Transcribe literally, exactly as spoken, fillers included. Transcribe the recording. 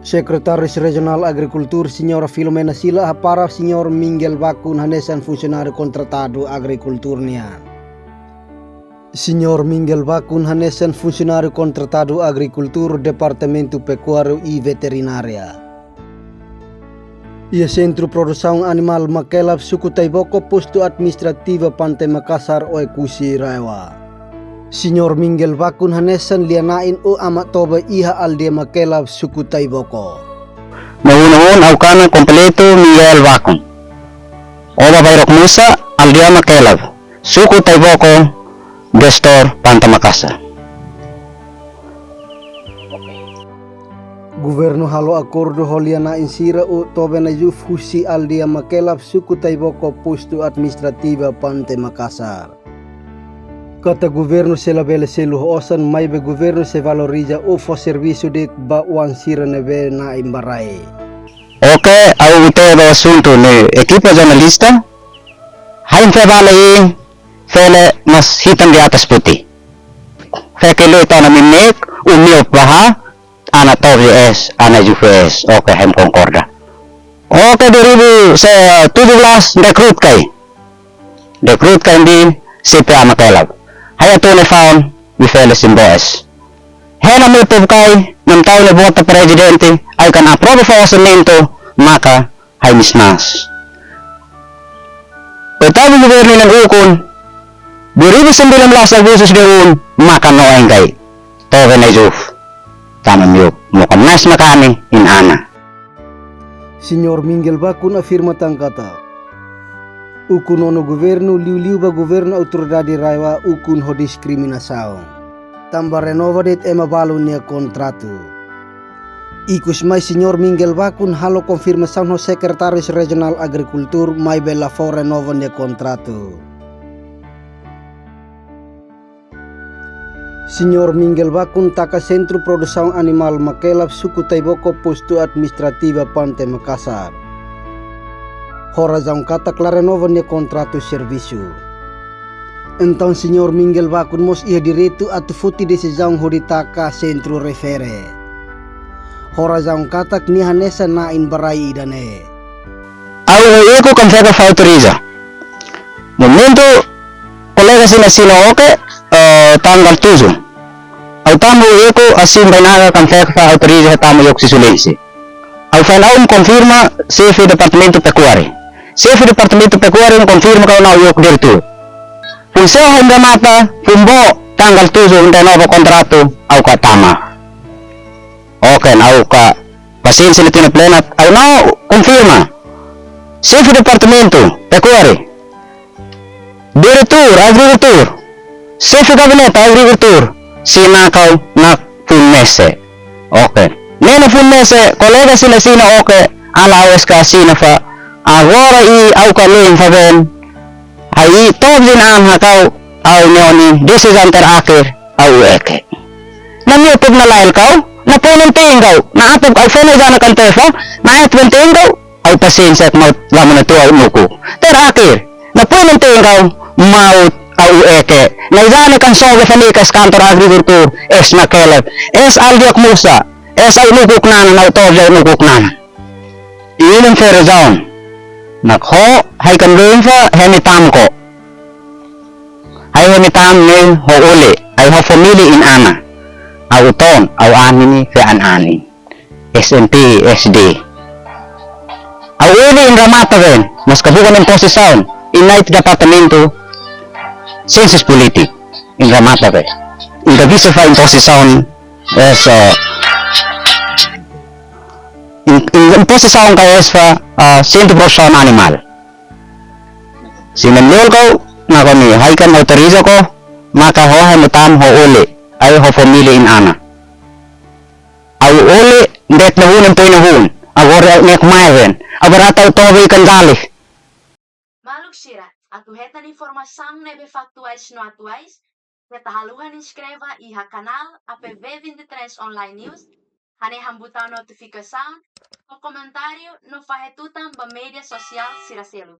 Sekretáriu Rejionál Agrikultura, Señora Filomena Sila, hapara Señór Miguel Bakun hanesan funsionáriu kontratadu agrikultura nian. Señór Miguel Bakun hanesan funsionáriu kontratadu agrikultura, Departamentu Pekuária i Veterinária, iha Sentru Produsaun Animál Makelab, Suku Taiboko, Postu Administrativu Pante Makasar, Oekusi, RAEOA. Señór Miguel Bakun hanesan lia-na'in ou amak toba iha aldeia Makelab, Suku Taiboko. Meu hun-hun, ha'u Kana kompletu Miguel Bakun. Oba Bairro Kmusa, aldeia Makelab, Suku Taiboko, Gestór Pante Makasar. Governu halo akordu ho lia-na'in sira ou toba na'in-yuf husi aldeia Makelab, Suku Taiboko, Postu Administrativu Pante Makasar, katak governu sei labele selu ho osan, maibé governu sei valoriza ou fó servisu di'ak ba oan sira ne'ebé na'in ba rai. Oke, ha'u ita ba asuntu ne'e, ekipa jornalista, hain fe bala i fele mas hitam di atas putih. Feke loi tana minek, umil baha, anak tobi es, anak juve es. Oke, hem konkorda. Oke, dua ribu tujuh belas rekrut kai. Rekrut kai di C P A Makelab. Haya tone faun, bifele simboes. Hena me pop kai, nam tau ne vota prezidente, ai kan aprova fa orçamento, maka hai mismas. Oitavu governu na'in ukun, dua ribu sembilan belas Agustus de un, maka no engkai. Tobe na juf. Tama miu, mo kamnas makani in ana. Señór Miguel Bakun afirma tan katak ukun ona governu, liuliu ba governu autoridade RAEOA ukun ho diskriminasaun. Tanba renova de'it ema balu nia kontratu. Ikus mai Señór Miguel Bakun halo konfirmasaun ho Sekretáriu Rejionál Agrikultura maibé la fó renova nia kontratu. Señór Miguel Bakun taka Sentru Produsaun Animál Makelab, Suku Taiboko, Postu Administrativu Pante Makasar, ho razaun katak la renova nia kontratu servisu. Entaun Señór Miguel Bakun mós iha direitu atu foti desizaun hodi taka sentru refere, ho razaun katak nia hanesan na'in ba rai ida-ne'e. Ha'u Eku Kanfeka fó autoriza. Momentu kolega sira asina oke, eh, tanggal tujuh. Ha'u tama Eku, asin bainaka Kanfeka fó autoriza tama Eku Sisulensi. Ha'u fa'an aum konfirma xefe departamentu pekuária. Xefe departamentu pekuária konfirma katak ha'u Eku direitu. Fun se ha'u remata, fun bó tanggal tujuh renova kontratu, ha'u ka tama. Oke, ha'u ka pasiénsia ne'e tinan plena, ha'u hanoin konfirma. Xefe departamentu pekuária, diretór agrikultura, xefe gabinete agrikultura, asina katak nakfun mese. Oke. Ne'e nakfun mese, kolega sira asina oke, ha'u la halo es ka asina fó. Agora i ha'u ka lembra bem. Hai to'o ohin an ha'u, ha'u-nia desizaun terakhir, ha'u Eke. Namiu pub na lail kau, na poi nan tengau, na apa ha'u fó na jana kan tefa, na apa nan tengau, ha'u pasiénsia maut lama na tu ha'u nuku. Terakhir, na poi nan tengau, maut ha'u Eke. Na jana kan so be fani kas kantor agrikultura, es Makelab, es aldeia Kmusa, es ha'u nuku knanan, ha'u tobi ha'u nuku knanan. Ida-ne'e fere zaun. Nak ho, hai kan doin fa, hemi tamko. Hai hemi tam ne'e ho ole, hai ho família in ana. Ha'u ton, ha'u an ini fe an ani. S M P, S D. Ha'u ole in remata bem, mas ka bukan in posisaun, in nai departamentu siénsias polítikas, in remata bem. In ka bisa fa in posisaun, es, eh, in, in, in posisaun ka es fa, ah, sentru produsaun animál. Sira-ne'e liu kau, nakonu, hai kan autoriza ko, maka ho hemu tam ho ole, ai ho família in ana. Ha'u ole, dek na hun, empe na hun, agora ha'u nek mai bem, agora ha'u tobi kan gali. Maluk sira, atu hetan informasaun ne'ebé faktuais no atuais, keta haluha inskreve iha kanál A P V vinte e três Online News, hanehan butaun notifikasaun, fó komentáriu no fahe tutan ba média sosiál sira seluk.